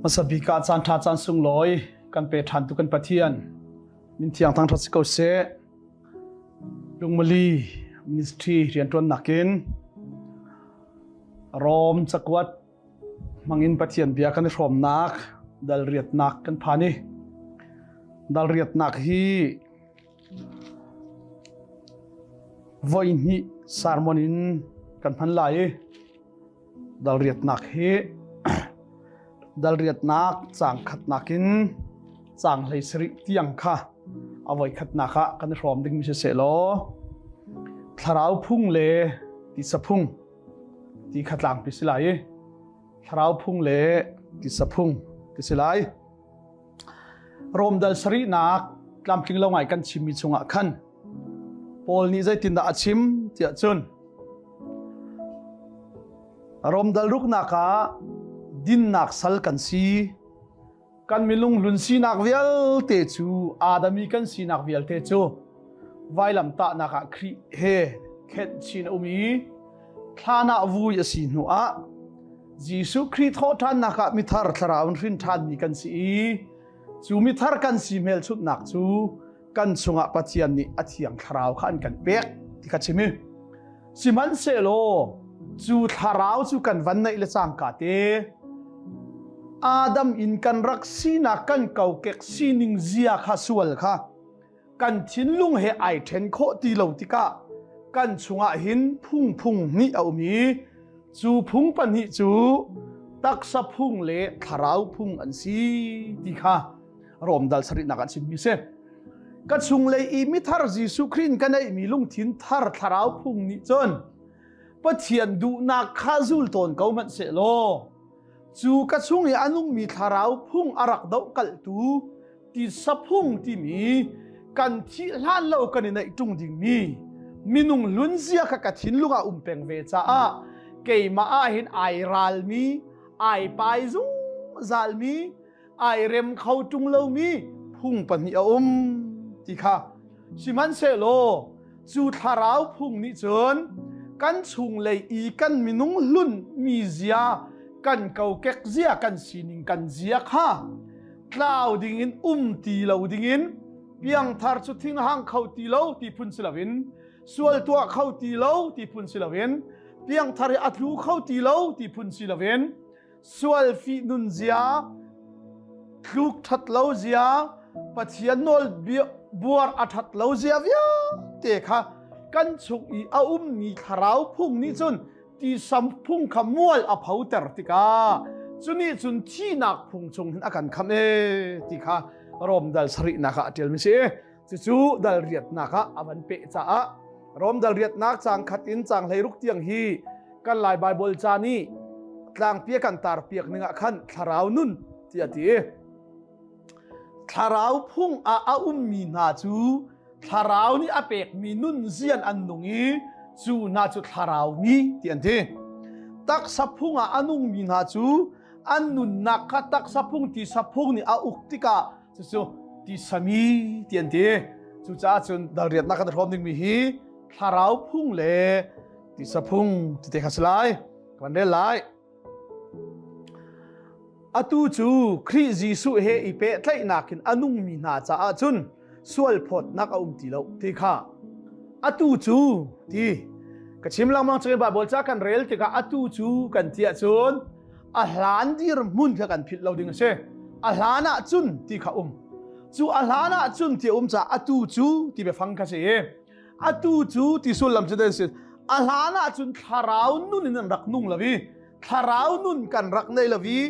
Hmasa bik ah caan ṭha caan sunglawi kan pe ṭhan tu kan Pathian min thiang thangṭhat si ko seh. Lungmali ministry rianṭuannak in Rom cakuat hmangin Pathian bia kan i hrawmnak dal riatnak kan phan i dal riatnak hi voi hnih sermon in kan hman lai i dal riatnak hi dal riatnak caang khatnak in caang hlei sarih tiang kha a voi khatnak ah kan i hrawm dingmi si seh law thlarau phung le tisa phung ti kha tlangpi si lai i thlarau phung le tisa phung ti si lai. Rom dal sarihnak tlamtling lo ngai kan chimmi chungah khan Paul nih zeitindah a chim tiah cun Rom dal ruknak ah dinnak sal kan si kan minung hlun sinak vialte cu Adami kan sinak vialte cu vailamtahnak ah Khrih he khenh chin a um i thlan ah vui a si hnu ah Jesuh Khrih thawhṭhannak ah mithar thlarau in hrin ṭhanmi kan si i cu mithar kan si hmelchunhnak cu kan chungah Pathian nih a thiang thlarau kha an kan pek ti kha chim i sihmanhsehlaw cu thlarau cu kan van neih le cangka te Adam in kan rak sinak kan kokek sining zia kha sual kha kan thinlung he ai ṭhen khawh ti lo tikah kan chungah hin phung phung hnih a um i cu phung pahnih cu taksa phung le thlarau phung an si ti kha Rom dal sarihnak ah chimmi si. Ka chunglei i mithar Jesuh Khrih in ka neihmi lungthin thar thlarau phung nih cun Pathian duhnak kha zul tawn ko hmanh sehlaw cu ka chung i a nungmi thlarau phung a rak dohkalhtu tisa phung timi kan thih hlan lo kan i neih ṭung dingmi minung hlun zia kha ka thinlung ah um peng ve caah keimah ah hin ai ralmi ai pai zungzalmi ai rem kho ṭung lomi phung pahnih a um ti kha sihmanhsehlaw cu thlarau phung nih cun kan chunglei i kan minung hlun mi zia kan kokek zia kan sining kan zia kha tlau dingin um ti lo dingin piangthar cu thinghang kho ti lo ti phun si loin sual tuah kho ti lo ti phun si loin piangthar hi a tlu kho ti lo ti phun si loin sual fih nun zia tluk ṭhat lo zia Pathian nawl buar a ṭhat lo zia vialte kha kan chung i a ummi thlarau phung nih cun tisam phung kha mual a photer tikah cunih cun thihnak phung chung hin a kan khamh e ti kha Rom dal sarihnak ah a ṭialmi si. Cucu dal riatnak ah a van peh caah Rom dal riatnak caang khat in caang 16 tiang hi kan Lai Baibal ca nih tlangpi a kan tar piak ning ah khan thlarau nun tiah a ti. Thlarau phung ah a ummi hna cu thlarau nih a pekmi nun zian an nung i cu hna cu thlarau mi ti an ti. Taksa phung ah a nungmi hna cu an nunnak kha taksa phung tisa phung nih a uk tikah cucu tisami ti an ti. Cucaah cun dalriatnak kan hrawm dingmi hi thlarau phung le tisa phung ti te kha si lai. Kan rel lai. Atu cu Khrih Jesuh he i pehtlaihnak in a nungmi hna caah cun sualphawtnak a um ti lo ti kha atu cu ti ka chim lengmang cang Baibal ca kan rel tikah atu cu kan ti ahcun a hlan dirhmun kha kan philh lo ding a si. A hlan ah cun ti kha um. Cu a hlan ah cun ti a um caah atu cu ti biafang kha si. Atu cu ti sullam cu si. A hlan ah cun thlarau nun in an rak nung lo i thlarau nun kan rak nei lo i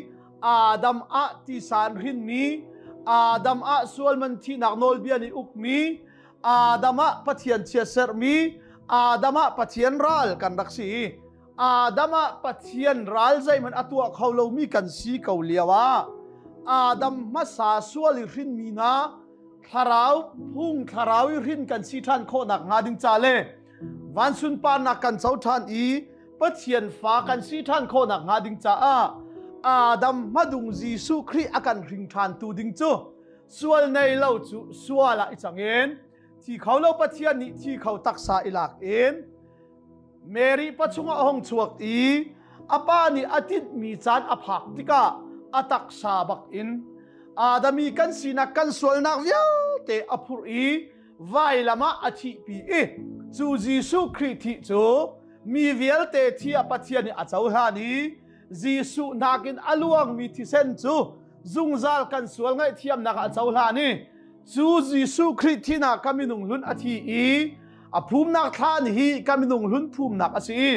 Adam ah tisan hrinmi Adam ah sualman thihnak nawlbia nih ukmi Adam ah Pathian chiatserhmi Adam ah Pathian ral kan rak si i Adam ah Pathian ral zeihmanh a tuah kho lomi kan si ko lio ah Adam hmasa sual i hrinmi hna thlarau phung thlarau i hrin kan si ṭhan khawhnak hnga ding ca le van sunparnak kan co ṭhan i Pathian fa kan si ṭhan khawhnak hnga ding caah Adam hmadung Jesuh Khrih a kan hring ṭhan tu ding cu sual nei lo cu sual ah i cang in thi kho lo Pathian nih thi kho taksa i lak in Mary pachung ah a hung chuak i a pa nih a tinhmi caan a phak tikah. A taksa bak in Adami kan sinak kan sualnak vialte a phurh i vailam ah a thihpi i cu Jesuh Khrih thih cu mi vialte thi ah Pathian nih a cohlan i Jesuh nakin a luangmi thisen cu zungzal kan sual ngaihthiamnak ah a cohlan i cu Jesuh Khrih thinak ka minung hlun a thi i a phumnak thlan hi ka minung hlun phumnak a si i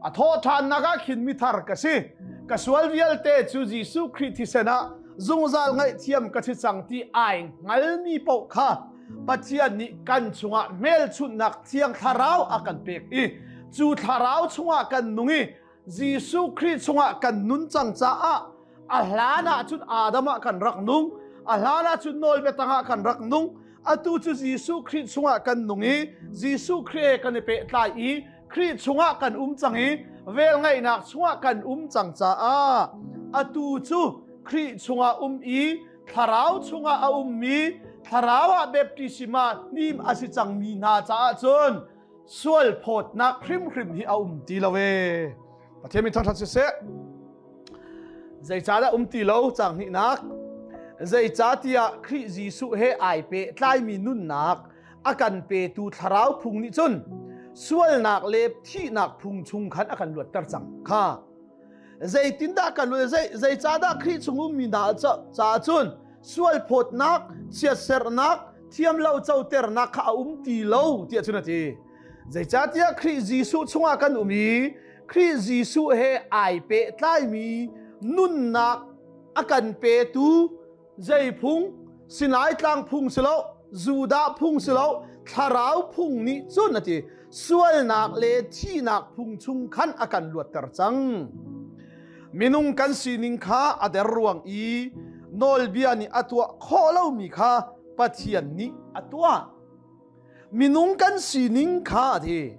a thawhṭhannak ah khin mithar ka si. Ka sual vialte cu Jesuh Khrih thisen ah zungzal ngaihthiam ka si cang ti ai hngalmi paoh kha Pathian nih kan chungah hmelchunhnak thiang thlarau a kan pek i cu thlarau chungah kan nung i Jesuh Khrih chungah kan nun cang caah a hlan ah cun Adam ah kan rak nung, a hlan ah cun nawlbia tangah kan rak nung. Atu cu Jesuh Khrih chungah kan nung i Jesuh Khrih he kan i pehtlai i Khrih chungah kan um cang i velngeihnak chungah kan um cang caah atu cu Khrih chungah um i thlarau chungah a ummi thlarau ah baptisma hnim a si cangmi hna caah cun sual phawtnak hrimhrim hi a um ti lo ee. Pathian min thangṭhat siseh. Zeicahdah um ti lo caang hnihnak? Zeicahtiah Khrih Jesuh he ai pehtlaimi nunnak a kan petu thlarau phung nih cun sualnak le thihnak phung chung khan a kan luatter cang kha. Zeitindah kan luat zeicahdah Khrih chung ummi hna caah cun sual phawtnak, chiatserhnak, thiamlo coternak kha a um ti lo tiah cun a ti. Zeicahtiah Khrih Jesuh chungah kan um i Khrih Jesuh he ai pehtlaimi nunnak a kan petu zei phung Sinai tlang phung si lo Judah phung si lo thlarau phung nih cun a ti sualnak le thihnak phung chung khan a kan luatter cang. Minung kan sining kha a der ruang i nawlbia nih a tuah khawh lomi kha Pathian nih a tuah. Minung kan sining kha a ti.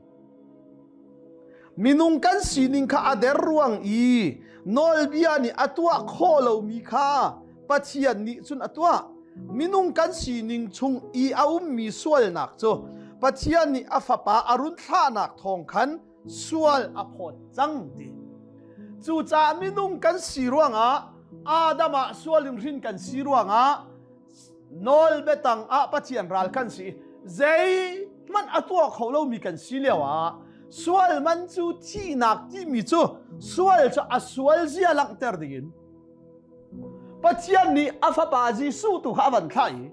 Minung kan sining kha a der ruang i nawlbia nih a tuah khawh lomi kha Pathian nih cun a tuah. Minung kan sining chung i a ummi sualnak cu Pathian nih a fapa a run thlahnak thawng khan sual a phawt cang ti. Cucaah minung kan si ruangah Adam ah sual in hrin kan si ruangah Nawl biatang ah Pathian ral kan si. Zeihmanh a tuah kho lomi kan si lio ah sual man cu thihnak timi cu sual cu a sual zia langhter dingin Pathian nih a fapa Jesuh tu kha a van thlah i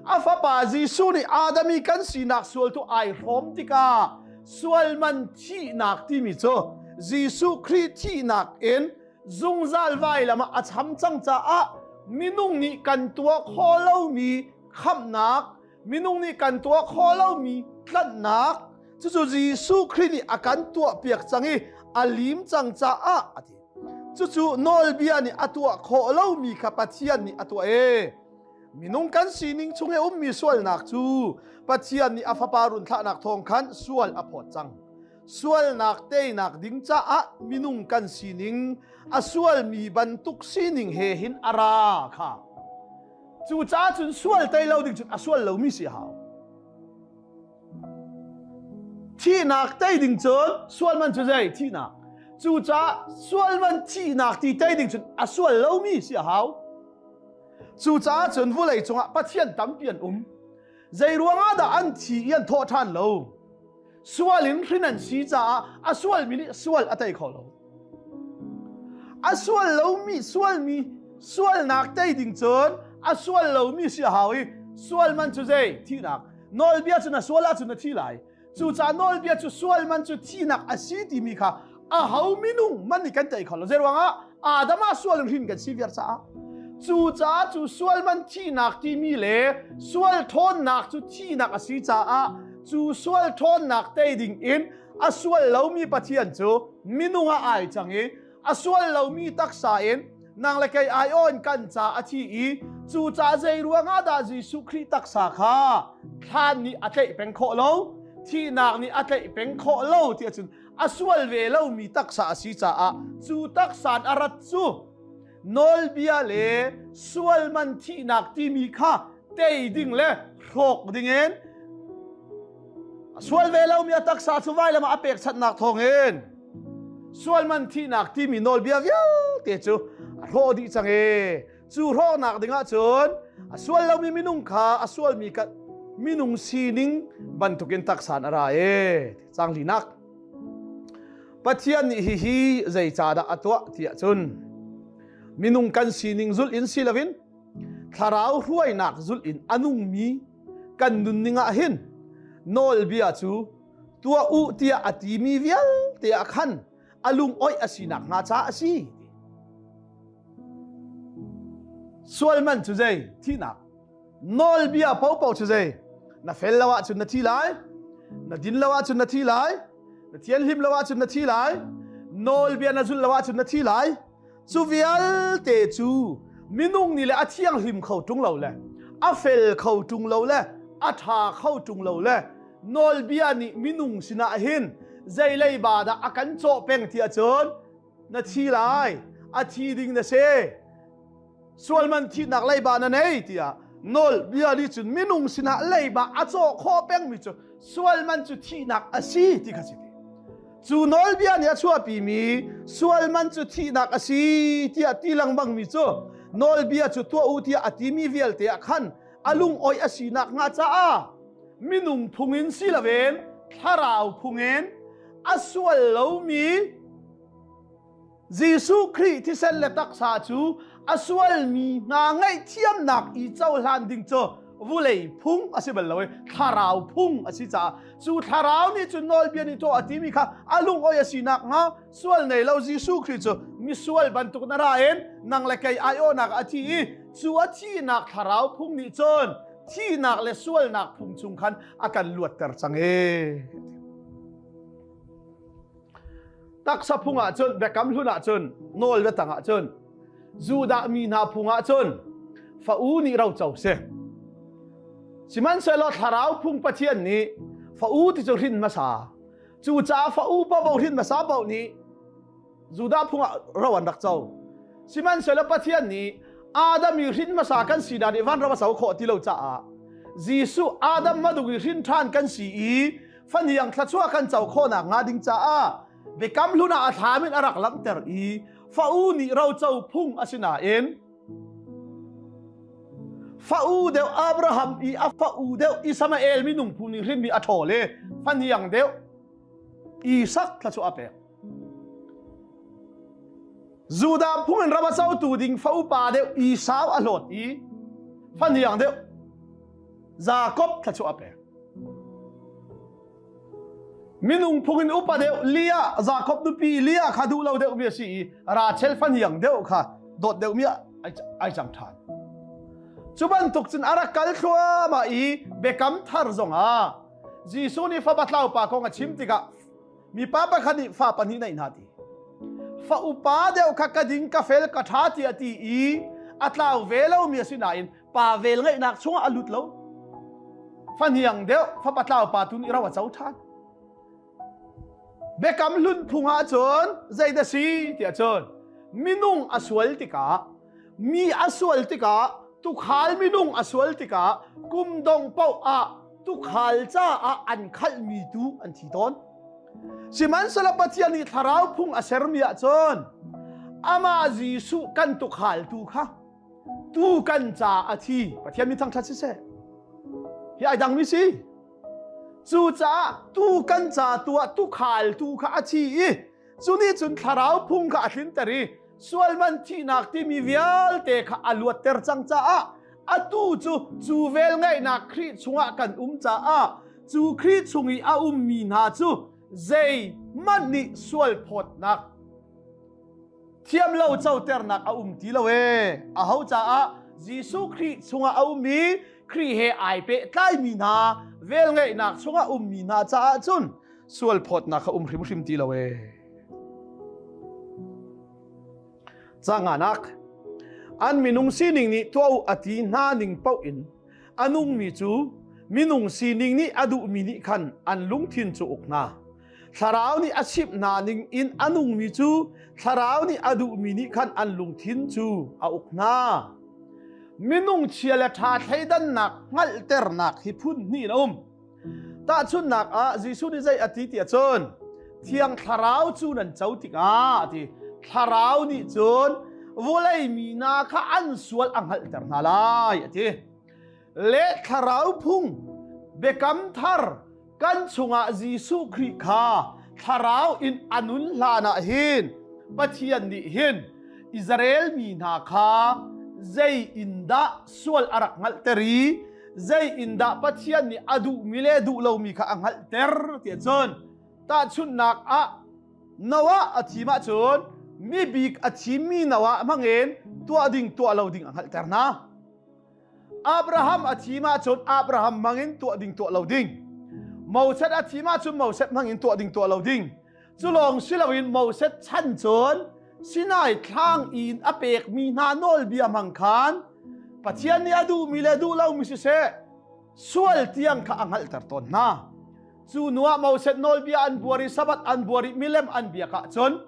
a fapa Jesuh nih Adam i kan sinak sual tu ai hrawm tikah sual man thihnak timi cu Jesuh Khrih thihnak in zungzal vailam ah a cham cang caah minung nih kan tuah khawh lomi khamhnak minung nih kan tuah khawh lomi tlanhnak cucu Jesuh Khrih nih a kan tuahpiak cang i a lim cang caah a ti cucu nawlbia nih a tuah khawh lomi kha Pathian nih a tuah e minung kan sining chung i ummi sualnak cu Pathian nih a fapa run thlahnak thawng khan sual a phawt cang Sualnak teinak ding caah minung kan sining a sualmi bantuk sining he hin a ra kha. Cucaah cun sual tei lo ding cun a sual lomi si hau. Thihnak tei ding cun sual man cu zei? Thihnak. Cucaah sual man thihnak ti tei ding cun a sual lomi si a hau. Cucaah cun vulei cungah Pathian tampi an um. Zei ruangah dah an thi i an thawh ṭhan lo? Sual in hrin an si caah a sualmi nih sual a tei kho lo. A sual lomi sualmi sualnak tei ding cun a sual lomi si a hau i sual man cu zei? Thihnak. Nawlbia cu na sual ahcun na thi lai. Cucaah nawlbia cu sual man cu thihnak a si timi kha aho minung man nih kan tei kho lo. Zeiruangah Adam ah sual in hrin kan si viar caah. Cucaah cu sual man thihnak timi le sual ṭhawnnak cu thihnak a si caah cu sual ṭhawnnak tei ding in a sual lomi Pathian cu minung ah ai cang i a sual lomi taksa in nang le kei ai aw in kan ca a thi i cu ca zei ruangah dah Jesuh Khrih taksa kha thlan nih a tlaih peng khawh lo thihnak nih a tlaih peng khawh lo ti ahcun a sual ve lomi taksa a si caah cu taksa a rat cu nawlbia le sual man thihnak timi kha tei ding le hrawk dingin a sual ve lomi a taksa cu vailam ah a pekchanhnak thawngin sual man thihnak timi nawlbia vialte cu. a hrawh dih cang e. Cu hrawhnak ding ah cun a sual lomi minung kha a sualmi minung sining bantukin taksa in a ra e. Cang linak. Pathian nih hihi zeicahdah a tuah tiah cun minung kan sining zulh in si loin thlarau hruainak zulh in a nungmi kan nunning ah hin nawlbia cu tuah u tiah a timi vialte ah khan a lung oih a sinak hnga caah a si. Sual man cu zei? Thihnak. Nawlbia paohpaoh cu zei? Na fel lo ahcun na thi lai. Na din lo ahcun na thi lai. Na thianhlim lo ahcun na thi lai. Nawlbia na zulh lo ahcun na thi lai. Cu vialte cu minung nih le a thianghlim kho ṭung lo le a fel kho ṭung lo le a ṭha kho ṭung lo le nawlbia nih minung sinah hin zei leiba dah a kan cawh peng ti ahcun na thi lai, a thi ding na si, sualman thihnak leiba na nei tiah nawlbia nih cun minung sinah leiba a cawh khawh pengmi cu sualman cu thihnak a si ti kha si ti. Cu nawlbia nih a chuahpimi sualman cu thihnak a si tiah ti lengmangmi cu nawlbia cu tuah u tiah a timi vialte ah khan a lungawi a sinak hnga caah minung phung in si loin thlarau phung in a sual lomi Jesuh Khrih thisen le taksa cu a sualmi hna ngaihthiamnak i cohlan ding cu vulei phung a si bal lo i thlarau phung a si caah cu thlarau nih cun nawlbia nih tuah a timi kha a lungawi a si nakhnga sual nei lo Jesuh Khrih cu misual bantuk na ra in nang le kei aiawhnak a thi i cu a thihnak thlarau phung nih cun thihnak le sualnak phung chung khan a kan luatter cang e. Taksa phung ah cun biakam hlun ah cun nawl biatang ah cun Judah mi hna phung ah cun fa u nih ro co si. Sihmanhsehlaw thlarau phung Pathian nih fa u ti cu hrin hmasa. Cucaah fa u paoh hrin hmasa paoh nih Judah phung ah ro an rak co. Sihmanhsehlaw Pathian nih Adam i hrin hmasa kan si nih vanram a co khawh ti lo caah Jesuh Adam madung i hrin ṭhan kan si i fahniang thluachuah kan co khawhnak hnga ding caah biakam hlun ah a thlam in a rak langhter i fa u nih roco phung a si nain fa u deuh Abraham i a fa u deuh Ismael minung phu nih hrinmi a ṭhawl i fahniang deuh Isak thluachuah a pek. Judah phung in ram a cotu ding fa upa deuh Esau a hlawt i fahniang deuh Jakob thluachuah a pek. Minung phung in upa deuh Leah Jakob nupi Leah kha duh lo deuh mi a si i Rachel fahniang deuh kha dawt deuh mi ai cang ṭhan. Cu bantuk cun a rak kal thluahmah i biakam thar zongah Jesuh nih fapa tlau pa kong a chim tikah mipa pakhat nih fa pahnih neih hna ti. Fa upa deuh kha ka ding ka fel ka ṭha ti a ti i a tlau ve lomi a si nain pa vel ngeihnak chungah a lut lo. Fa hniang deuh fapa tlau pa tu nih ro a co ṭhan. Biakam hlun phung ah cun zeidah si tiah cun minung a sual tikah mi a sual tikah tukhal minung a sual tikah kum dong paoh ah tukhal caah an khalhmi tu an thi tawn. Sihmanhsehlaw Pathian nih thlarau phung a sermi ahcun amah Jesuh kan tukhal tu kha tu kan ca a thi. Pathian min thangṭhat siseh. Hi ai dangmi si. Cucaah tu kan ca tu ah tukhal tu kha a thi i cu nih cun thlarau phung kha a tlinter i sualman thihnak timi vialte kha a luatter cang caah atu cu cu velngeihnak Khrih chungah kan um caah cu Khrih chung i a ummi hna cu zeihmanh nih sualphawtnak thiam lo coternak a um ti lo ee. Aho caah Jesuh Khrih chungah a ummi Khrih he ai pehtlaimi hna velngeihnak chungah ummi hna caah cun sualphawtnak kha um hrimhrim ti lo ee. Canganak an minung sining nih tuah u a ti hna ning paoh in a nungmi cu minung sining nih a duhmi nih khan an lungthin cu uk hna. Thlarau nih a chimh hna ning in a nungmi cu thlarau nih a duhmi nih khan an lungthin cu a uk hna. Minung chia le ṭha thleidannak hngalhternak hi phun hnih in a um. Tahchunhnak ah Jesuh nih zei a ti ti ahcun Thiang Thlarau cu nan co tikah a ti. Thlarau nih cun vawlei mi hna kha an sual a hngalhter hna lai a ti. Le thlarau phung biakam thar kan chungah Jesuh Khrih kha thlarau in a nun hlan ah hin Pathian nih hin Israel mi hna kha zei in dah sual a rak hngalhter i zei in dah Pathian nih a duhmi le duh lomi kha a hngalhter tiah cun tahchunhnak ah Noah a thim ahcun mi bik a thimmi Noah hmangin tuah ding tuah lo ding a hngalhter hna. Abraham a thim ahcun Abraham hmangin tuah ding tuah lo ding. Moses a thim ahcun Moses hmangin tuah ding tuah lo ding. Cu lawng si loin Moses chan cun Sinai thlang in a pekmi hna nawlbia hmang khan Pathian nih a duhmi le duh lomi siseh sual tiang kha a hngalhter tawn hna. Cu hnuah Moses nawlbia an buar i Sabbath an buar i milem an biak ahcun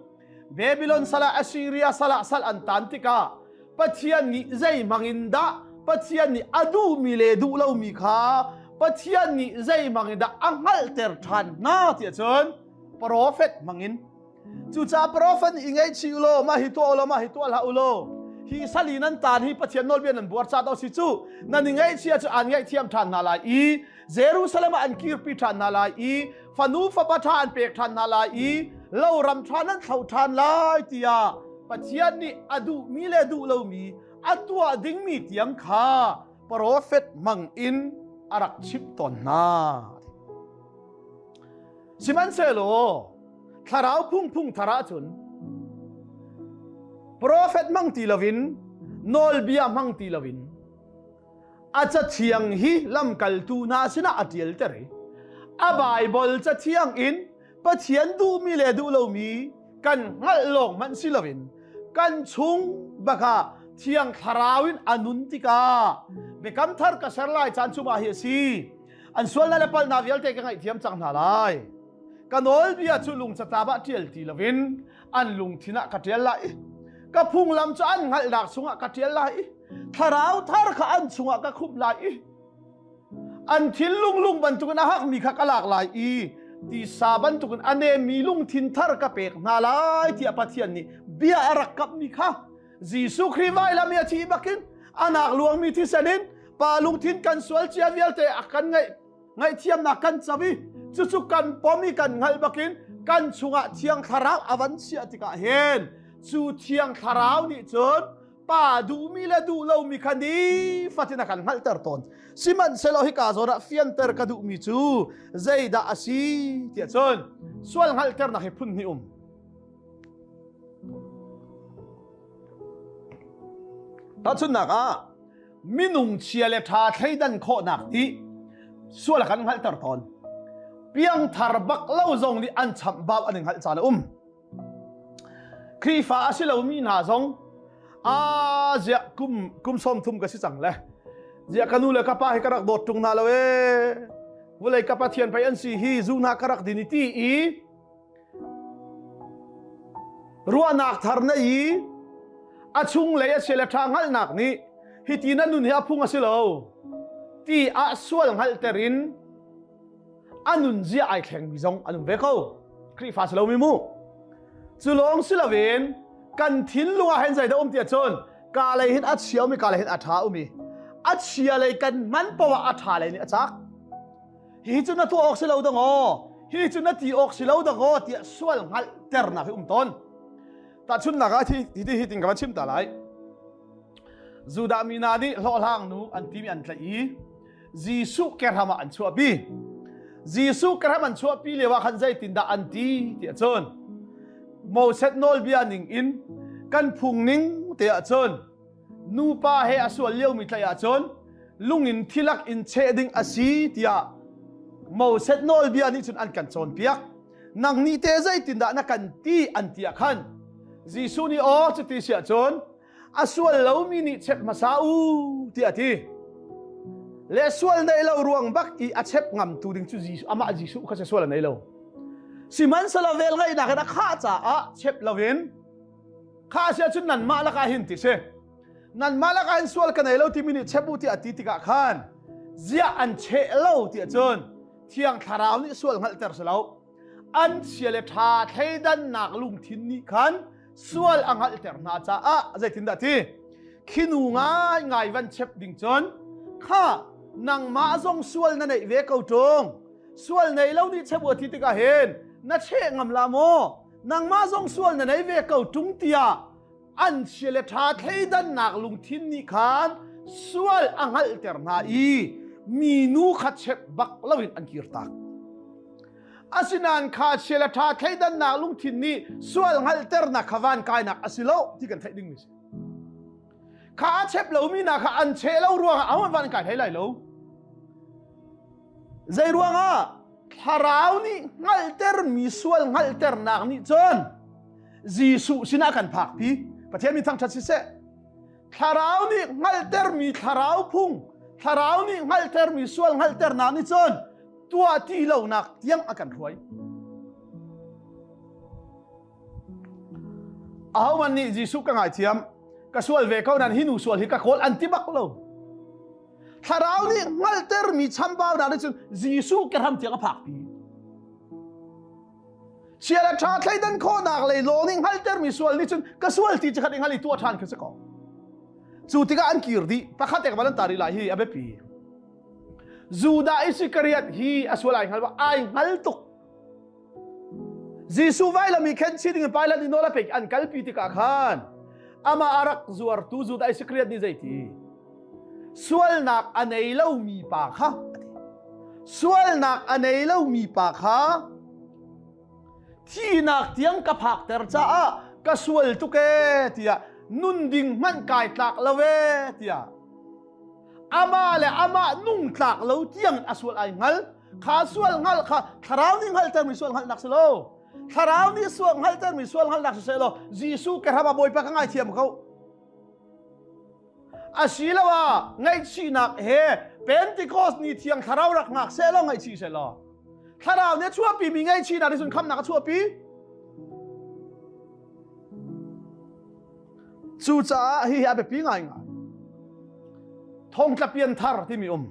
Babylon sal ah Assyria sal ah sal an tan tikah Pathian nih zei hmang in dah Pathian nih a duhmi le duh lomi kha Pathian nih zei hmang in dah a hngalhter ṭhan hna tiah cun profet hmang in Cucaah profet nih i ngaihchih u law mah hi tuah u law mah hi tuah hlah u law hi sali nan taan hi Pathian nawlbia nan buar ca si cu nan i ngaihchih cu aan ngaihthiam ṭhan hna lai i Jerusalem ah an kirpi ṭhan hna lai i fanu fapa ṭha an pek ṭhan hna lai i loram ṭha nan thlo ṭhan lai tiah Pathian nih a duhmi le duh lomi a tuah dingmi tiang kha profet hmang in a rak chimh tawn hna. Sihmanhsehlaw thlarau phungphung thar ahcun profet hmang ti loin nawlbia hmang ti loin a cathiang hi lamkaltu hna sinah a ṭialter i a Baibal cathiang in Pathian duhmi le duh lomi kan hngalh lawng hmanh si loin kan chung bakah Thiang Thlarau in a nun tikah biakam thar ka ser lai caan cu mah hi a si. An sualnak le palhnak vialte ka ngaihthiam cang hna lai. Ka nawlbia cu lung catlap ah ṭial ti loin an lungthin ah ka ṭial lai. Ka phunglam cu an hngalhnak chungah ka ṭial lai i thlarau thar kha an chungah ka khumh lai i an thinlung lung bantukin a hakmi kha ka lak lai i tisa bantukin a nemmi lungthin thar ka pek hna lai tiah Pathian nih bia a rak kamhmi kha Jesuh Khrih vailam i a thih bakin a nak luangmi thisen in pa lungthin kan sual cia vialte a kan ngaih ngaihthiamnak kan co i cucu kan pom i kan hngalh bakin kan chungah thiang thlarau a van chiah tikah hin cu thiang thlarau nih cun pa duhmi le duh lomi kha nifatin a kan hngalhter tawn sihmanhsehlaw hika zawn ah fianter ka duhmi cu zeidah a si tiah cun sual hngalhternak hi phun hnih um Tahchunhnak ah minung chia le ṭha thleidan khawhnak ti sual a kan hngalhter tawn. Piangthar bak lo zong nih an chamhbau an i hngalh caan a um. Khrihfa a si lomi hna zong a ziah kum kum 30 ka si cang le ziah ka nu le ka pa hi ka rak dawt ṭung hna lo ee vulei ka pathian pei an si hi zu hna ka rak din i ti i Ruahnak thar na i a chunglei a chia le ṭha hngalhnak nih hiti na nun hi a phung a si lo ti ah sual hngalhter in a nunzia ai thlengmi zong an um ve ko. Khrihfa si lomi mu. Cu lawng si loin kan thinlung ah hin zeidah um ti ahcun ka lei hin a chia umi ka lei hin a ṭha umi a chia lei kan hman poah ah a ṭha lei nih a cak. Hi cu na tuah awk si lo dang aw hi cu na ti awk si lo dang aw tiah sual hngalhternak hi um tawn. Tahchunhnak ah hi hi hi tin ka van chim ta lai. Judah mi hna nih hlawhhlang nu an timi an tlaih i Jesuh kehram ah an chuahpi. Jesuh kehram an chuahpi lio ah khan zeitindah an ti tiah cun Moses nawlbia ning in kan phung ning te ah cun nupa he a sual liomi tlaih ahcun lungin thilak in cheh ding a si tiah Moses nawlbia nih cun an kan cawnpiak nang nih te zeitindah na kan ti an ti ah khan Jesuh nih aw cuti si ahcun a sual lomi nih chep hmasa u tiah a ti le sual nei lo ruang bak i a chep ngamtu ding cu Jesuh amah Jesuh kha sual a nei lo sihmanhsehlaw vel ngaihnak in a khah caah chep loin Kha si ahcun nanmah lakah hin ti si. Nanmah lakah hin sual ka nei lo timi nih chep u tiah a ti tikah khan ziah an cheh lo ti ahcun Thiang Thlarau nih sual hngalhter si lo. An chia le ṭha thleidannak lungthin nih khan sual a hngalhter hna caah zeitindah ti khinu ngai ngai van chep ding cun kha nangmah zong sual na neih ve ko ṭung sual nei lo nih chep thi tikah hin na cheh ngam la maw nangmah zong sual na nei ve ko ṭung tiah an chia le ṭha thleidannak lungthin nih khan sual a hngalhter hna i minu kha chep bak loin an kirtak. Asinain kha chia le ṭha thleidannak lungthin nih sual hngalhternak kha van kainak a si lo ti kan theih dingmi si. Kha a chep lomi hna kha an cheh lo ruangah ahohmanh van kai hlei lai lo. Zei ruangah thlarau nih hngalhtermi sual hngalhternak nih cun Jesuh sinah kan phakpi. Pathian mi thangṭhat siseh. Thlarau nih hngalhtermi thlarau phung, thlarau nih hngalhtermi sual hngalhternak nih cun tuah ti lonak tiang a kan hruai. Ahohmanh nih Jesuh ka ngaithiam, ka sual ve ko nan hi nu sual hi ka kawl an ti bak lo. Thlarau nih hngalhtermi chambaunak nih cun Jesuh ke hram tiang a phakpi. Chia le ṭha thleidan khawhnak lei law nih hngalhtermi sual nih cun ka sual ti cikhat i hngal i tuah ṭhan khi si ko. Cu tikah an kir dih. Pakhat ek van an tar i lai hi a biapi. Judah Iskariot hi a sual ai hngal ai hngal tuk. Jesuh vailam i khen chin ding Pilate nih nawl a pek an kalpi tikah khan amah a rak zuartu Judah Iskariot nih zeiti sualnak a nei lomi pa kha a ti. Sualnak a nei lomi pa kha thihnak tiang ka phakter caah ka sual tuk ee tiah nun ding hmanh kai tlak lo ee tiah amah le amah nung tlak lo tiang a sual ai hngal kha sual hngal kha thlarau nih hngaltermi sual hngalhnak si lo thlarau nih sual hngaltermi sual hngalhnak si seh law Jesuh ke ram ah Bawipa ka ngaithiam ko asiloah ngaihchihnak he Pentecost ni thiang thlarau rak ngak seh law ngaihchih seh law thlarau nih a chuahpimi ngaihchihnak nih cun khamnak a chuahpi Cucaah hihi a biapi ngaingai. Thongtla pianthar timi um.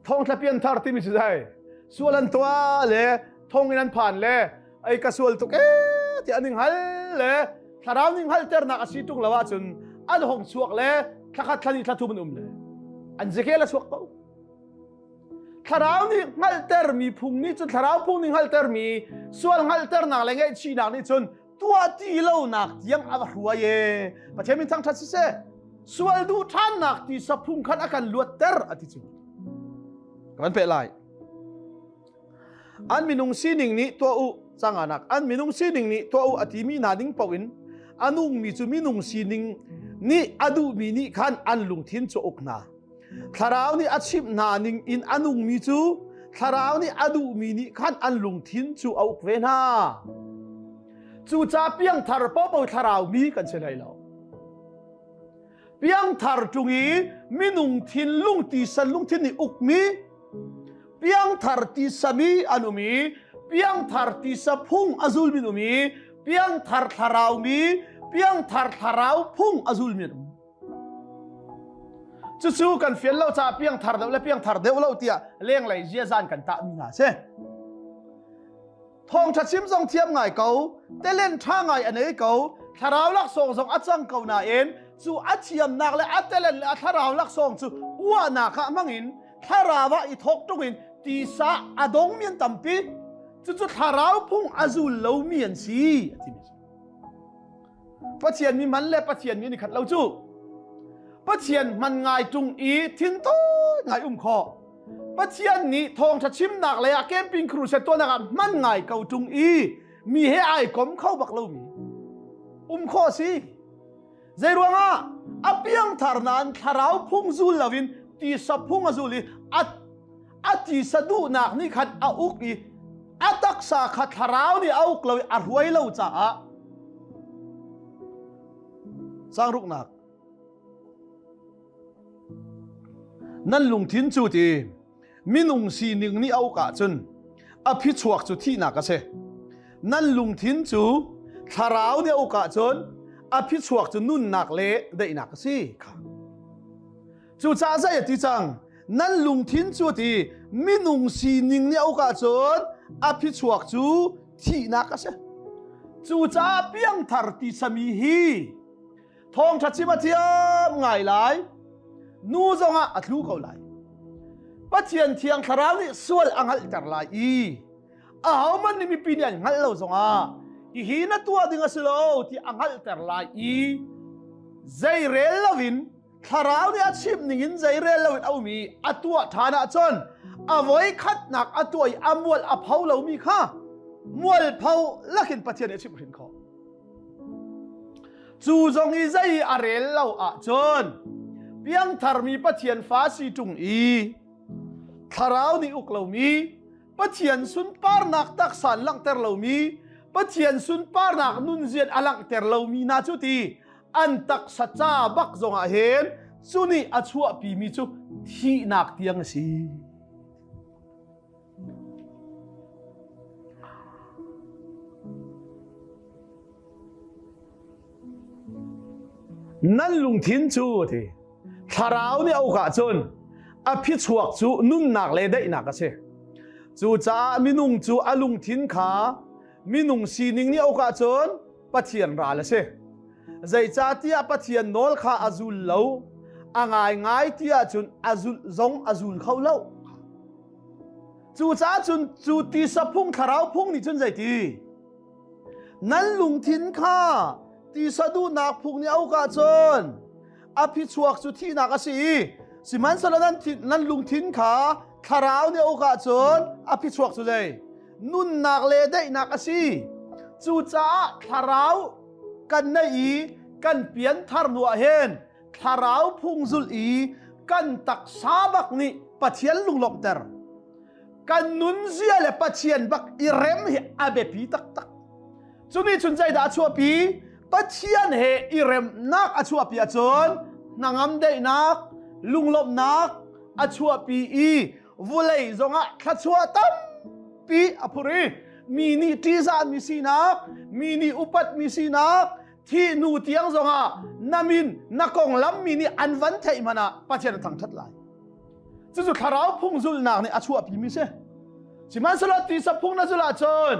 Thongtla pianthar timi cu zei? Sual an tuah le thong in an phan le ei ka sual tuk ee ti an ing hal le thlarau ning halternak a si tung lo ahcun an hong chuak le thlakhat thlani thlathum an um le an zekel a chuak ko. Thlarau nih hngalhtermi phung nih cun thlarau phung nih hngalhtermi sual hngalhternak le ngaihchihnak nih cun tuah ti lonak tiang a va hruai e Pathian min thangṭhat siseh sual duh ṭhannak ti saphung khan a kan luatter a ti cu ka van peh lai an minung sining nih tuah u canganak an minung sining nih tuah u a timi hna ding paoh in a nungmi cu minung sining nih a duhmi nih khan an lungthin cu uk hna Thlarau nih a chimh hna ning in a nungmi cu Thlarau nih a duhmi nih khan an lungthin cu a uk ve hna. Cucaah piangthar paohpaoh thlarau mi kan si hlei lo. Piangthar ṭung i minung thinlung tisa lungthin nih ukmi piangthar tisa mi an um i piangthar tisa phung a zulmi an um i piangthar thlarau mi piangthar thlarau phung a zulmi an um. Cucu kan fian lo caah piangthar deuh le piangthar deuh lo tiah lenglei ziazan kan tahmi hna si. Thawngṭha chim zong thiam ngai ko, telen ṭha ngai a nei ko, thlarau laksawng zong a cang ko nain cu a thiamnak le a telen le a thlarau laksawng cu uahnak ah hmangin thlarau ah i thawk ṭung in tisa a dongmi an tampi. Cucu thlarau phung a zul lomi an si a timi si. Pathian mi man le Pathian mi ni khat lo cu. Pathian man ngai tung i thin tawi ngai um khawh. Pathian nih thawngtha chimnak lei ah camping crusade tuahnak ah hman ngai ko tung i mi he ai kom kho bak lomi um khawh si. Zei ruangah a piangthar nain thlarau phung zul loin tisa phung a zul i a a tisa duhnak nih khan a uk i a taksa kha thlarau nih a uk lo i a hruai lo caah Sangruknak nan lungthin cu ti minung sining nih a uk ahcun a phichuak cu thihnak a si nan lungthin cu thlarau nih a uk ahcun a phichuak cu nunnak le daihnak a si kha Cucaah zei a ti cang? Nan lungthin cu a ti minung sining nih a uk ahcun a phichuak cu thihnak a si. Cucaah piangthar ti sami hi thawngṭha chim a thiam ngai lai. Nu zongah a tlu ko lai. Pathian thiang thlarau nih sual a hngalhter lai i ahohmanh nih mipi nih an hngalh lo zongah hihi na tuah ding a si lo ti a hngalhter lai i zeirel loin thlarau nih a chimh ningin zeirel loin a um i a tuah ṭhan ahcun a voi khatnak a tuah i a mual a pho lomi kha mualpho lakin Pathian nih a chimh hrin khawh. Cu zong i zei a rel lo ahcun piangtharmi Pathian fa si ṭung i thlarau nih uk lomi Pathian sunparnak taksa an langhter lomi Pathian sunparnak nunzian a langhter lomi hna cu ti an taksa ca bak zongah hin cu nih a chuahpimi cu thihnak tiang a si. Nan lungthin cu ti Thlarau nih a uk ahcun a phichuak cu nunnak le daihnak a si. Cucaah minung cu a lungthin kha minung sining nih a uk ahcun Pathian ral a si. Zeicahtiah Pathian nawl kha a zul lo, a ngaingai ti ahcun a zulh zong a zul kho lo. Cucaah cun cu tisa phung thlarau phung nih cun zeiti? Nan lungthin kha tisa duhnak phung nih a uk ahcun a phichuak cu thihnak a si i sihmanhsehlaw nan, nan lungthin kha thlarau nih a uk ahcun a phichuak cu zei nunnak le daihnak a si cucaah thlarau kan neih i kan pianthar hnu ah hin thlarau phung zulh i kan taksa bak nih Pathian lunglawmhter kan nunzia le Pathian bak i rem hi a biapi taktak Cumi chun zeidah a chuahpi? Pathian he i remnak a chuahpi ahcun hnangam daihnak, lunglawmhnak a chuahpi i vulei zongah thluachuah tampi a phur i mi nih ṭihzahmi sinak, mi nih upatmi sinak, thih hnu tiang zongah na min, na konglam mi nih an van theih hmanh ah Pathian a thangṭhat lai. Cucu thlarau phung zulhnak nih a chuahpimi si. Sihmanhsehlaw tisa phung na zulh ahcun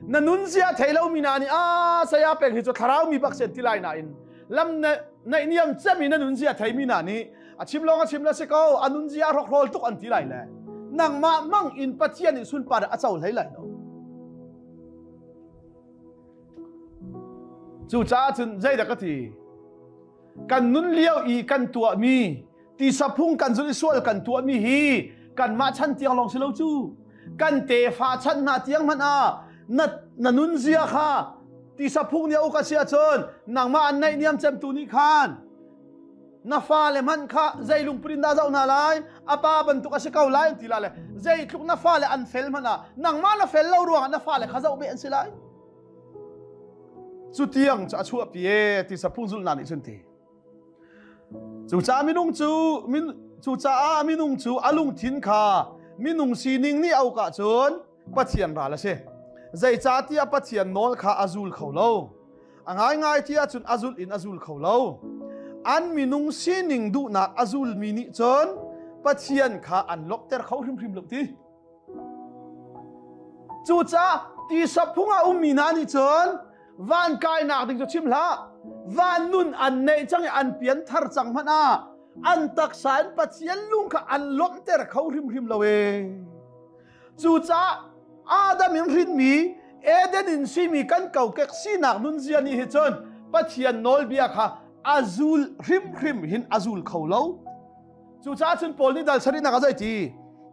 na nunzia thei lomi hna nih a saya peng hi cu thlarau mi bak sen ti lai nain lam naihniam cem i na nunzia theimi hna nih a chim lawng a chim la si ko a nunzia hrokhrawl tuk an ti lai le nangmah mang in Pathian nih sunpar a co hlei lai lo cucaah cun zeidah ka ti Kan nun lio i kan tuahmi tisa phung kan zulh i sual kan tuahmi hi kanmah chan tiang lawng si lo cu. Kan tefa chan hna tiang hmanh ah na, na nunzia kha tisa phung nih a uk a si ahcun nangmah an naihniam cemtu nih khan na fale hmanh kha zei lungput in dah zoh hna lai a pa bantuk a si ko lai an ti la le zeitluk na fale an fel hmanh ah nangmah na fel lo ruangah na fale kha zoh beh an si lai Cu tiang cu a chuahpi e ti saphung zulhnak nih cun ti. Cucaah minung cu min, cucaah minung cu a lungthin kha minung sining nih a uk ahcun Pathian ral a si. Zeicahtiah Pathian nawl kha a zul kho lo. A ngaingai ti ahcun a zulh in a zul kho lo. An minung sining duhnak a zulmi nih cun Pathian kha an lokter kho hrimhrim lo ti. Cucaah tisa phung ah ummi hna nih cun van kainak ding cu chim hlah. Van nun an neih cang i an pian thar cang hmanh ah an taksa in Pathian lung kha an lawmhter kho hrimhrim lo ee. Cucaah Adam in hrinmi Eden in simi kan kokek sinak nunzia nih hi cun Pathian nawlbia kha a zul hrimhrim hin a zul kho lo. Cucaah cun Paul nih dal sarihnak ah zei ti?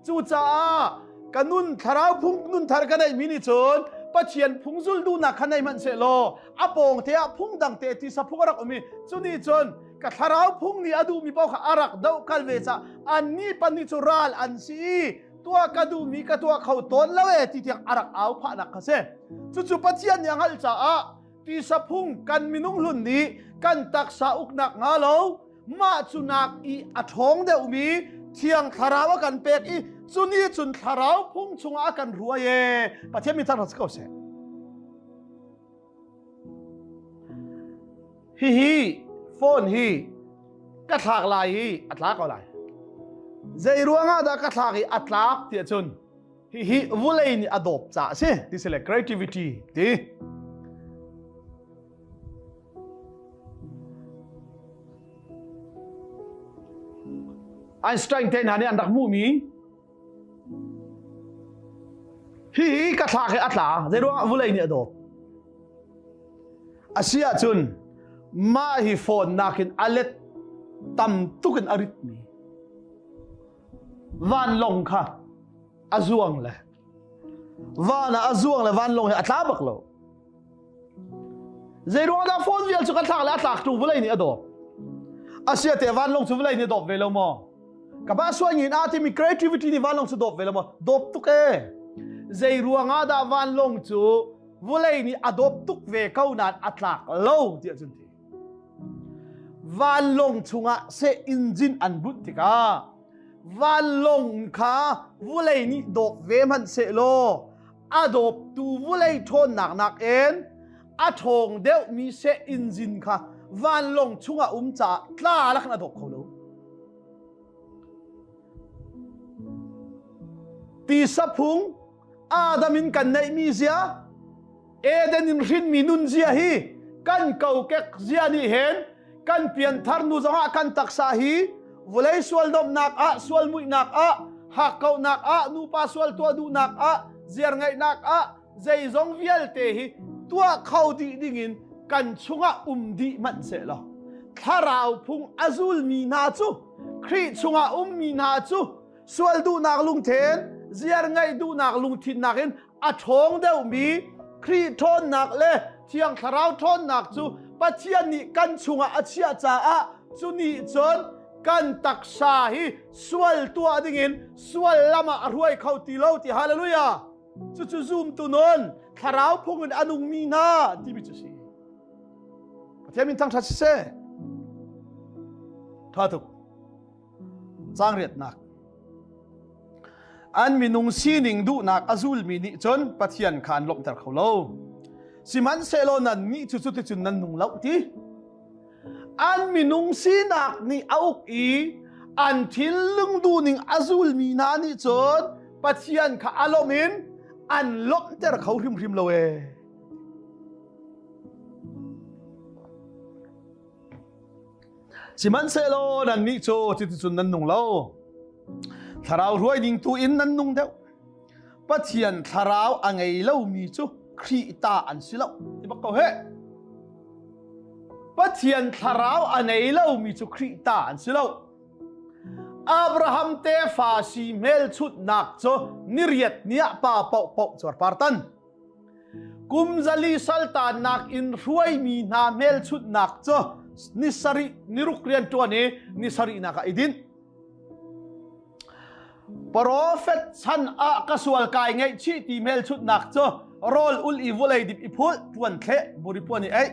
Cucaah ka nun thlarau phung nun thar ka neihmi nih cun Pathian phung zul duhnak kha nei hmanh sehlaw a pawng te ah phung dang te tisa phung a rak um i cu nih cun ka thlarau phung nih a duhmi paoh kha a rak doh kal ve caah annih pahnih cu ral an si i tuah ka duhmi ka tuah kho tawn lo e ti tiang a rak au phahnak kha si. Cucu Pathian nih a hngalh caah tisa phung kan minung hlun nih kan taksa uknak nga lo mah cu nak i a ṭhawng deuhmi thiang thlarau a kan pek i cu nih cun thlarau phung chungah a kan hruai e Pathian mi thar si ko seh hihi phone hi ka thlak lai i a tla ko lai zei ruangah dah ka thlak i a tlak tiah cun hihi vulei nih a dawp ca a si ti si le creativity ti. Einstein te hna nih an rak hmuhmi hihi ka thlak hi a tla zeiruangah vulei nih a dawp a si ahcun mah hi phone nakin a let tam tuk in a ritmi vanlawng kha a zuang le van ah a zuang le vanlawng hi a tla bak lo Zeiruang dah phone vial cu ka thlak le a tlak tu vawlei nih a dawp. Asia te vanlawng cu vawlei nih dawp ve lo maw? Ka ba suai ngin a timi creativity nih vanlawng cu dawp ve lo maw? Dawp tuk e. Zei ruang ah dah vanlawng cu vawlei nih a dawp tuk ve ko nain a tlak lo tiah cun ti. Vanlawng chungah seh engine an bunh tikah vanlawng kha vawlei nih dawp ve hmanh seh law a dawptu vulei ṭhawnnak nakin a ṭhawng deuhmi seh inzin kha vanlawng chungah um caah tla lakin a dawp kho lo. Tisa phung Adam in kan neihmi zia Eden in hrinmi nun zia hi kan kokek zia nih hin kan pianthar nu zongah kan taksa hi vawlei sual domhnak ah sual muihnak ah hakkauhnak ah nupa sual tuah duhnak ah ziar ngeihnak ah zeizong vialte hi tuah kho dih dingin kan chungah um dih hmanh seh law thlarau phung a zulmi hna cu Khrih chungah ummi hna cu sual duhnak lungthin ziar ngeih duhnak lungthin nakin a ṭhawng deuhmi Khrih ṭhawnnak le Thiang Thlarau ṭhawnnak cu Pathian nih kan chungah a chiah caah cu nih cun kan taksa hi sual tuah dingin sual lam ah a hruai kho ti lo ti hallelujah cucu zumtu nun thlarau phung in a nungmi hna timi cu si Pathian min thangṭhat siseh ṭha tuk Caang riatnak. An minung sining duhnak a zulmi nih cun Pathian kha an lawmhter kho lo. Sihmanhsehlaw nannih cu cuticun nan nung lo ti. An minung sinak nih a uk i an thinlung duhning a zulmi hna nih cun Pathian kha a lawmh in an lawmhter kho hrimhrim lo ee. Sihmanhsehlaw nannih cu cuticun nan nung lo. Thlarau hruai ding tu in nan nung deuh. Pathian thlarau a ngei lomi cu Khrih ta an si lo. Ti bak ko he. Pathian thlarau a nei lomi cu Khrih ta an si lo. Abraham tefa si hmelchunhnak cu niriat ni ah pa paohpaoh cuarpar tan. Kum zali saltannak in hruaimi hna hmelchunhnak cu ni sarih niruk rian ṭuan i ni sarihnak ah i dinh. Profet chan ah ka sual kai ngaihchih ti hmelchunhnak cu rawl ul i vawlei dip i phulh ṭuan thleh buri puan i eih.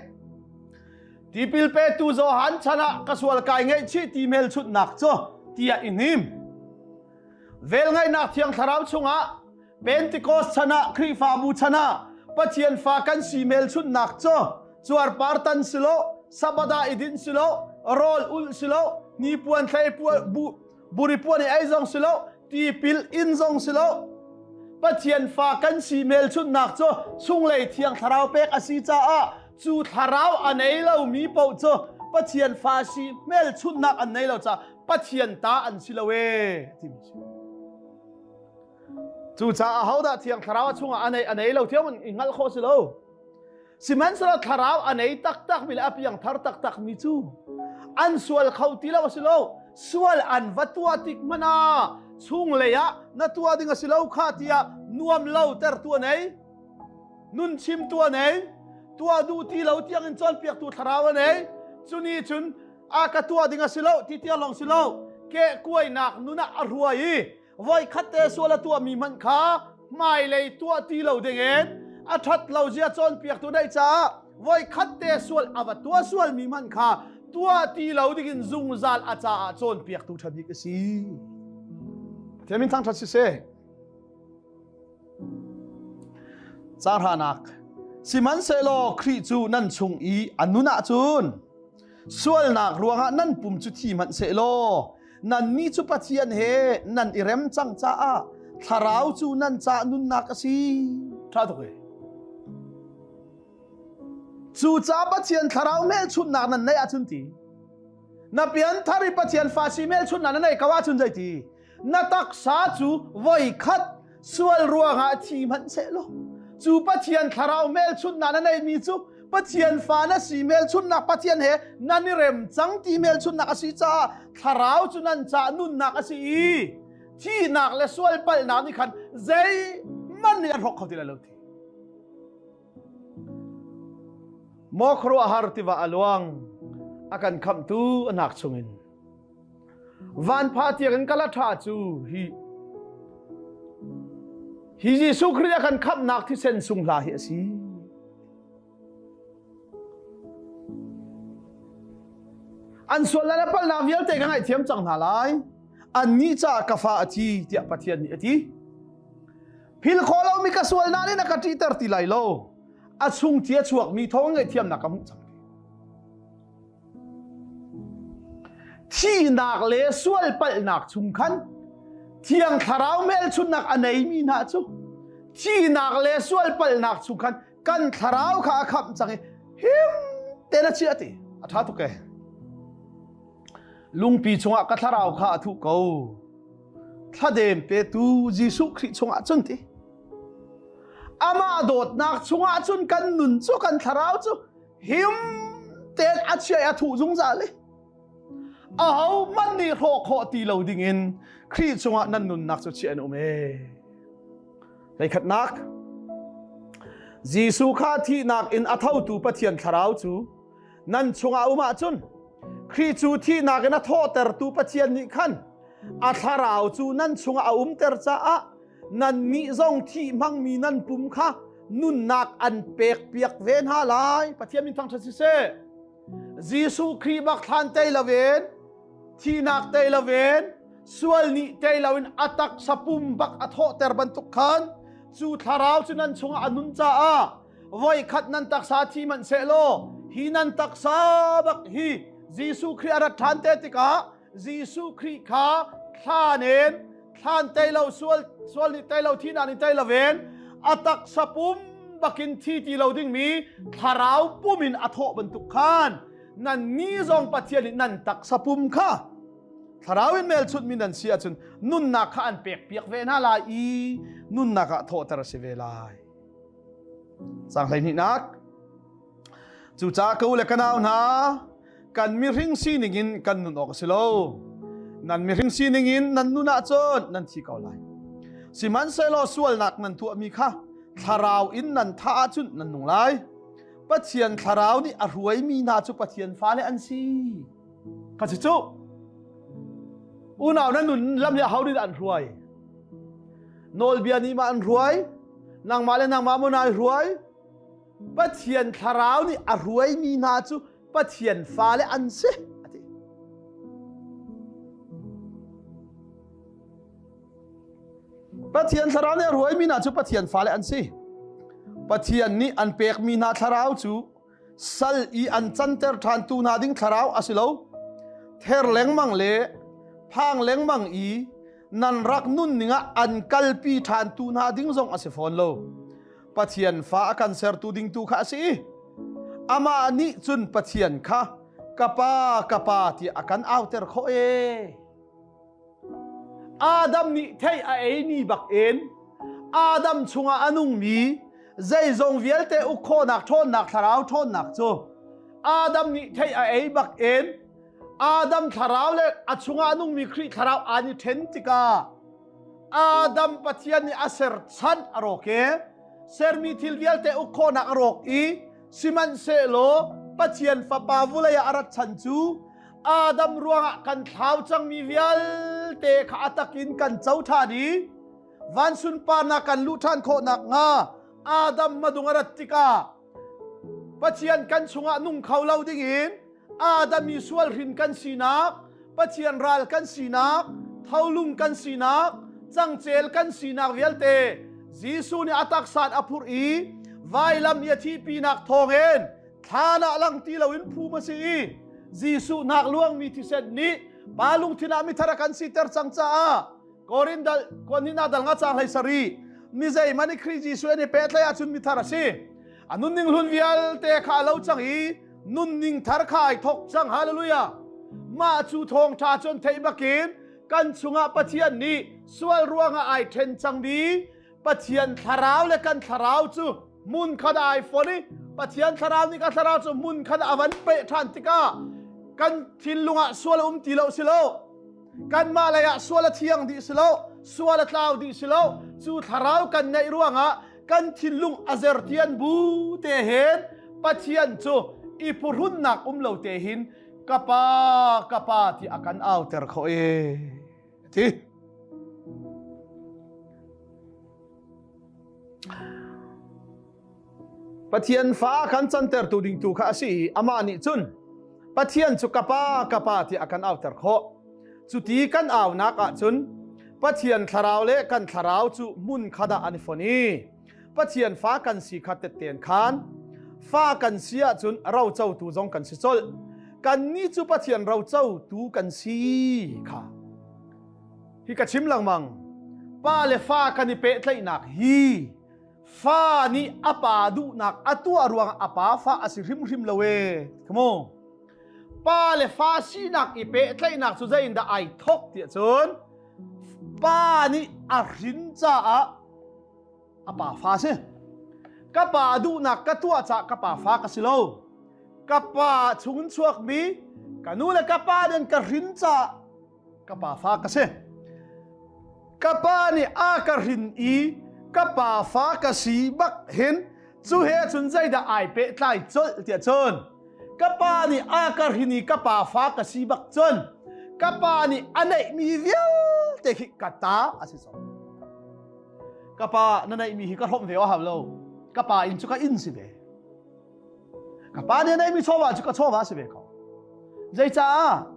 Tipil petu Johan chan ah ka sual kai ngaihchih ti hmelchunhnak cu tiah i hnim. Velngeihnak Thiang Thlarau chungah Pentecost chan ah Khrihfabu chan ah Pathian fa kan si hmelchunhnak cu cuarpar tan si lo, sabada i dinh si lo, rawl ulh si lo, hnipuan thlei buri puan i ei zong si lo, tipil in zong si lo. Pathian fa kan si hmelchunhnak cu chunglei thiang thlarau pek a si caah cu thlarau a nei lomi paoh cu Pathian fa si hmelchunhnak an nei lo caah Pathian ta an si lo ee timi si. Cucaah ahodah Thiang Thlarau a chungah a nei a nei lo thiam in hngalh khawh si lo. Sihmanhsehlaw Thlarau a nei taktak mi le a piangthar taktak mi cu an sual kho ti lo a si lo. Sual an va tuah tik hmanh ah chunglei ah na tuah ding a si lo kha tiah nuam lo ter tu a nei. Nun chim tu a nei. Tuah duh ti lo tiang in cawnpiaktu Thlarau a nei. Cuni cun a ka tuah ding a si lo ti tiang lawng si lo. Ke kuainak nun ah a hruai i voikhat te sual a tuahmi hmanh kha hmailei tuah ti lo dingin a ṭhat lo zia cawnpiaktu neih caah voikhat te sual a va tuah sualmi hmanh kha tuah ti lo dingin zungzal a caah cawnpiaktu ṭha bik a si. Pathian min thangṭhat siseh. Cahrahnak Sihmanhsehlaw Khrih cu nan chung i a nun ahcun sualnak ruangah nan pum cu thi hmanh sehlaw nannih cu Pathian he nan i rem cang caah thlarau cu nan ca nunnak a si. Ṭha tuk e. Cucaah Pathian thlarau hmelchunhnak nan neih ahcun ti. Na pianthar i Pathian fa si hmelchunhnak na neih ko ahcun zeiti? Na taksa cu voikhat sual ruangah thi hmanh sehlaw cu Pathian thlarau hmelchunhnak na neihmi cu Pathian fa na si hmelchunhnak Pathian he nan i rem cang ti hmelchunhnak a si caah thlarau cu nan cah nunnak a si i thihnak le sual palhnak nih khan zeihmanh nih an hrawk kho ti lai lo ti. Maw khuaruahhar tiva a luang a kan khamhtu a hnak chungin vanpha tiangin kala ṭha cu hi hi Jesuh Khrih a kan khamhnak thisen sung hla hi a si. An sual le palhnak vialte ka ngaihthiam cang hna lai. Annih caah ka fa a thi tiah Pathian nih a ti. Phil khawh lomi ka sualnak nih na ka ṭihter ti lai lo. A chung thi a chuakmi thawng ngaihthiamnak ka hmuh cang. Thihnak le sual palhnak chung khan Thiang Thlarau hmelchunhnak a neimi hna cu thihnak le sual palhnak chung khan kan thlarau kha a khamh cang i him te na chiah ti a ṭha tuk e. Lungpi chungah ka thlarau kha a thuh ko. Thladem petu Jesuh Khrih chungah cun ti. Amah dawtnak chungah cun kan nun cu kan thlarau cu him tein a chia i a thuh zungzal i aho hmanh nih hrawh khawh ti lo dingin Khrih chungah nan nunnak cu chiah in um e. Hleikhatnak Jesuh kha thihnak in a thotu Pathian thlarau cu nan chungah um ahcun Khrih cu thihnak in a thawhtertu Pathian nih khan a thlarau cu nan chungah a umter caah nannih zong thih hmangmi nan pum kha nunnak an pek piak ve hna lai. Pathian min thangṭhat siseh. Jesuh Khrih bak thlan tei loin thihnak tei loin sual nih tei loin a taksa pum bak a thawhter bantuk khan cu thlarau cu nan chungah a nun caah voikhat nan taksa thi hmanh sehlaw hi nan taksa bak hi Jesuh Khrih a rat ṭhan te tikah Jesuh Khrih kha thlan in thlan tei lo sual sual nih tei lo thihnak nih tei loin a taksa pum bakin thi ti lo dingmi thlarau pum in a thawh bantuk khan nan ni zong Pathian nih nan taksa pum kha thlarau in melchunhmi nan si ahcun nunnak kha an pek piak ve hna lai i nunnak ah thawhter a si ve lai. Sang hleihnihnak Cucaah ka u le ka nau hna, kan mihring sining in kan nun awk a si lo. Nan mihring sining in nan nun ahcun nan thi ko lai. Sihmanhsehlaw sualnak nan tuahmi kha thlarau in nan thah ahcun nan nung lai. Pathian thlarau nih a hruaimi hna cu Pathian fale an si. Kha si cu. Unau nan nun lam hi aho nih dah an hruai? Nawlbia nih ma an hruai? Nangmah le nangmah maw nai hruai? Pathian thlarau nih a hruaimi hna cu Pathian fale an si a ti. Pathian thlarau nih a hruaimi hna cu Pathian fale an si. Pathian nih an pekmi hna thlarau cu sal i an canter ṭhantu hna ding thlarau a si lo. Ther lengmang le phang lengmang i nan rak nunning ah an kalpi ṭhantu hna ding zong a si fawn lo. Pathian fa a kan sertu ding tu kha a si. Amah nih cun Pathian kha ka pa ka pa tiah a kan auter khawh e. Adam nih thei a ei ni bak in Adam chungah a nungmi zeizong vialte uk khawhnak ṭhawnnak thlarau ṭhawnnak cu Adam nih thei a ei bak in Adam thlarau le a chungah a nungmi Khrih thlarau an i ṭhen tikah Adam Pathian nih a ser chan a rawk i sermi thil vialte uk khawhnak a rawk i sihmanhsehlaw Pathian Fapa vulei ah a rat chan cu Adam ruangah kan thlau cangmi vialte kha a takin kan co ṭhan i van sunparnak kan luh ṭhan khawh nakhnga Adam madung a rat tikah Pathian kan chungah nung kho lo dingin Adam i sual hrin kan sinak, Pathian ral kan sinak, tholung kan sinak, cangcel kan sinak vialte Jesuh nih a taksa a phurh i vailam i a thihpinak thawngin thlan ah lang ti loin phum a si i Jesuh nak luangmi thisen nih pa lungthin ah mithar a kan siter cang caah Korin dal konina dal nga chang hlei sari mi zei man i Khrih Jesuh an i pehtlaih ahcun mithar a si. A nunning hlun vialte kha a lo cang i nunning thar kha ai thok cang. Hallelujah. Mah cu thawngṭha cun theih bakin kan chungah Pathian nih sual ruangah ai ṭhen cangmi Pathian thlarau le kan thlarau cu hmun khat ah ai fon i Pathian thlarau nih kan thlarau cu hmun khat ah a van peh ṭhan tikah kan thinlung ah sual a um ti lo si lo. Kanmah lei ah sual a thiang dih si lo, sual a tlau dih si lo. Cu thlarau kan neih ruangah kan thinlung a zertian bu te hin Pathian cu i phuhrunnak um lo te hin ka pa ka pa ti a kan auter kho e ti. Pathian fa kan cantertu ding tu kha a si i amah nih cun Pathian cu ka pa ka pa tiah a kan auter khawh. Cuti kan aunak ahcun Pathian thlarau le kan thlarau cu hmun khat ah an i fon i Pathian fa kan si kha tetten khan fa kan si ahcun rocotu zong kan si colh. Kannih cu Pathian rocotu kan si kha. Hi ka chim lengmang. Pa le fa kan i pehtlaihnak hi fa nih a pa duhnak a tuah ruangah a pa fa a si hrimhrim lo ee. Come on. Pa le fa sinak i pehtlaihnak cu zeiindah ai thok tiah cun pa nih a hrin caah a pa fa si. Ka pa duhnak ka tuah caah ka pa fa ka si lo. Ka pa chungin chuakmi ka nu le ka pa nih an ka hrin caah ka pa fa ka si. Ka pa nih a ka hrin i ka pa fa ka si bak hin cu he cun zeidah ai pehtlai colh tiah cun ka pa nih a ka hrin i ka pa fa ka si bak cun ka pa nih a neihmi vialte khi ka ta a si cang. Ka pa na neihmi hi ka hrawmh ve o hau lo. Ka pa inn cu ka inn si ve. Ka pa nih a neihmi chawva cu ka chawva si ve ko. Zeicah?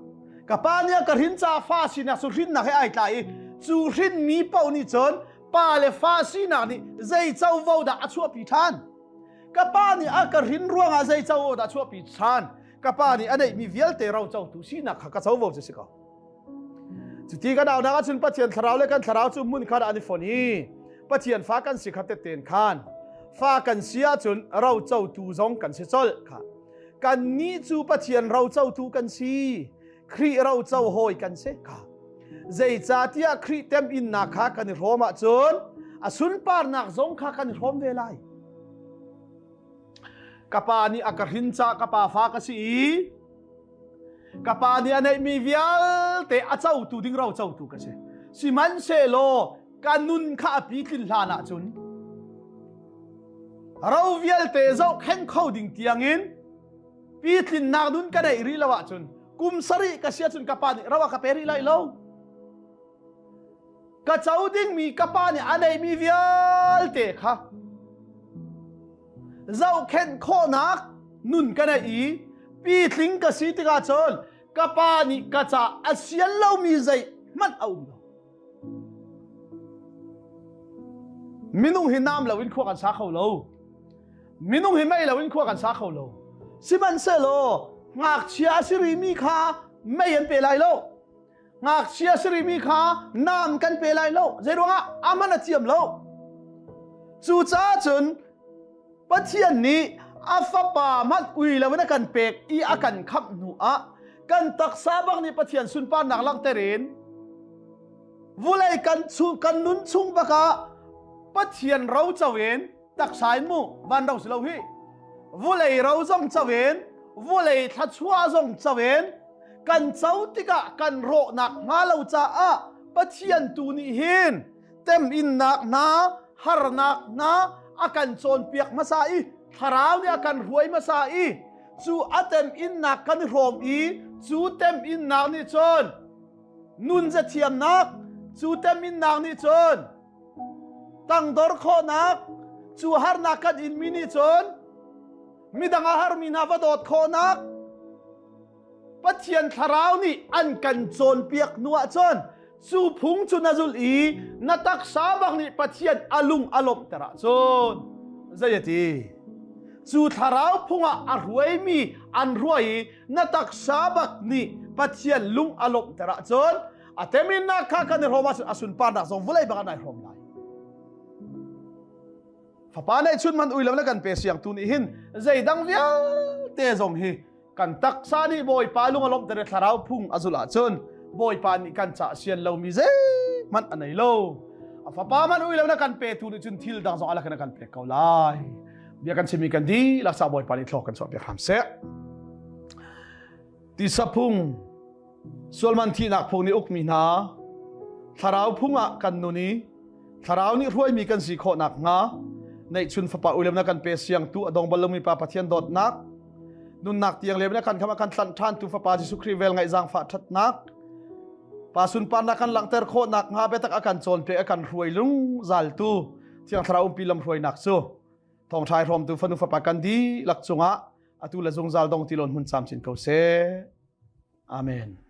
Ka pa nih a ka hrin caah fa sinak cu hrinnak he ai tlai i cu hrinmi paoh nih cun pa le fa sinak nih zei covo dah a chuahpi ṭhan? Ka pa nih a ka hrin ruangah zei covo dah a chuahpi ṭhan? Ka pa nih a neihmi vialte rocotu sinak kha ka covo cu si ko. Cuti kan aunak ahcun Pathian thlarau le kan thlarau cu hmun khat ah an i fon i Pathian fa kan si kha tetten khan fa kan si ahcun rocotu zong kan si colh kha. Kannih cu Pathian rocotu kan si. Khrih roco hawi kan si kha. Zeicahtiah Khrih temhinnak kha kan i hrawm ahcun a sunparnak zong kha kan i hrawm ve lai. Ka pa nih a ka hrin caah ka pa fa ka si i Ka pa nih a neihmi vialte a cotu ding ro cotu ka si. Sihmanhsehlaw ka nun kha a pitlin hlan ahcun ro vialte zohkhenh kho ding tiangin pitlinnak nun ka neih rih lo ahcun kum sarih ka si ahcun ka pa nih ro a ka pe rih lai lo. Ka co dingmi ka pa nih a neihmi vialte kha zohkhenh khawhnak nun ka neih i pitling ka si tikah cun ka pa nih ka ca a sian lomi zei hmanh a um lo. Minung hi naam loin khua kan sa kho lo. Minung hi mei loin khua kan sa kho lo. Sihmanhsehlaw ngakchia a si rihmi kha mei an pe lai lo. Ngakchia si rihmi kha naam kan pe lai lo. Zeiruangah a man a thiam lo. Cucaah cun Pathian nih a fapa hmanh ui loin a kan pek i a kan khamh hnu ah kan taksa bak nih Pathian sunparnak langhter in vulei kan chung kan nun chung bakah Pathian ro co in taksa in mu van ro si lo hi vulei ro zong co in vulei thluachuah zong co in kan co tikah kan rawhnak hnga lo caah Pathian tu nih hin teminnak hna harnak hna a kan cawnpiak hmasa i thlarau nih a kan hruai hmasa i cu a teminnak kan i hrawm i cu teminnak nih cun nun zathiamnak cu teminnak nih cun tangdor khawhnak cu harnak kan inmi nih cun midang a harmi hna va dawt khawhnak Pathian thlarau nih an kan cawnpiak hnu ahcun cu phung cu na zulh i na taksa bak nih Pathian a lung a lawmhter ahcun zei a ti cu thlarau phung ah a hruaimi an hruai i na taksa bak nih Pathian lung a lawmhter ahcun a teminnak kha kan i hrawm ahcun a sunparnak zong vawlei bak ah nai hrawm lai fapa neih chun man ui lo na kan pe siang tu nih hin zeidang vialte zong hi. Kan taksa nih Bawipa lung a lawmhter i thlarau phung a zulh ahcun Bawipa nih kan cah sian lomi zeihmanh a nei lo. A fapa man ui lo na kan petu nih cun thil dang zong a lakin a kan pek ko lai. Bia kan chimmi kan dihlak sa Bawipa nih thlawk kan chuah piak hram seh. Tisa phung sualman thihnak phung nih ukmi hna thlarau phung ah kan nun i thlarau nih hruaimi kan si khawh nakhnga neihchun fapa ulem na kan pe siangtu a dong bal lomi pa Pathian dawtnak nunnak tiang lem na kan kham kan tlanh ṭhan tu fapa Jesuh Khrih vel ngaih zaangfah ṭhatnak pa sunparnak kan langhter khawh nakhnga biatak a kan cawnpiak a kan hruai lungzaltu Thiang Thlarau umpi lam hruainak cu thawngṭha i hrawmtu fanu fapa kan dihlak cungah atu le zungzal dong ti lon hmun camcin ko seh. Amen.